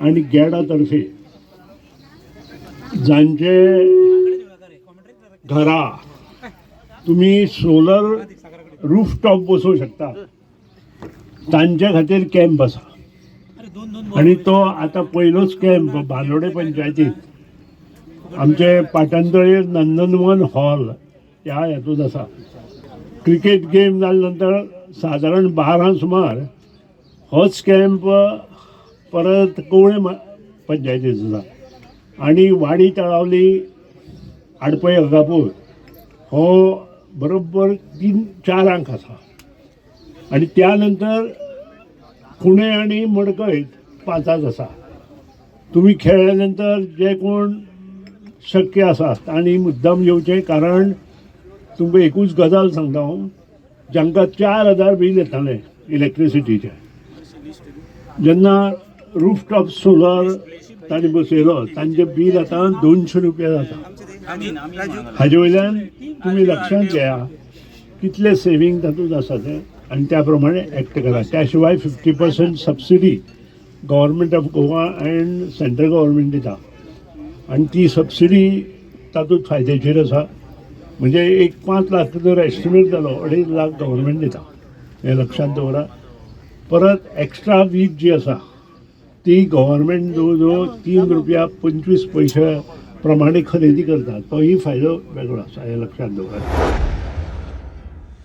आनी गेडा तर्फे जांचे घरा तुमी सोलर रूफटॉप बसोवंक शकता तांचे खातीर कॅम्प आसा. आनी तो आतां पयलोच कॅम्प बांदोडे पंचायतीत आमचे पाटणतळेर नंदनवन हॉल ह्या हातूंत आसा. क्रिकेट गेम जाल्या नंतर सादारण 12 सुमार होच कॅम्प परत कवळे पंचायतीचो आसा. आनी वाडी तळावली आडपय अगापूर हो बरोबर 3-4 आसा. आनी त्या नंतर कुणे आनी मडकयत 5 आसा. तुमी खेळ्ळे नंतर जे कोण शक्य आसा तांणी मुद्दाम येवचें, कारण तुमकां एकूच गजाल सांगता हांव, जांकां 4000 बील येतालें इलेक्ट्रिसिटीचें, जेन्ना रूफटॉप सोलर तांणी बसयलो तांचें बील आतां 200 रुपया जाता. हाजे वयल्यान तुमी लक्षांत घेया कितलें सेवींग तातूंत आसा तें, आनी त्या प्रमाणे एक्ट करा. त्या शिवाय 50% subsidy government of Goa and central government दिता आनी ती सबसिडी तातूंत फायदेशीर आसा. म्हणजे एक 5 लाख जर एस्टिमेट जालो, 2.5 लाख गव्हर्मेंट दिता, हें लक्षांत दवरा. परत एक्स्ट्रा वीज जी आसा ती गव्हर्मेंट जवळ जवळ 3 रुपया 25 पयशे प्रमाणे खरेदी करता, तोही फायदो वेगळो आसा, हें लक्षांत दवरा.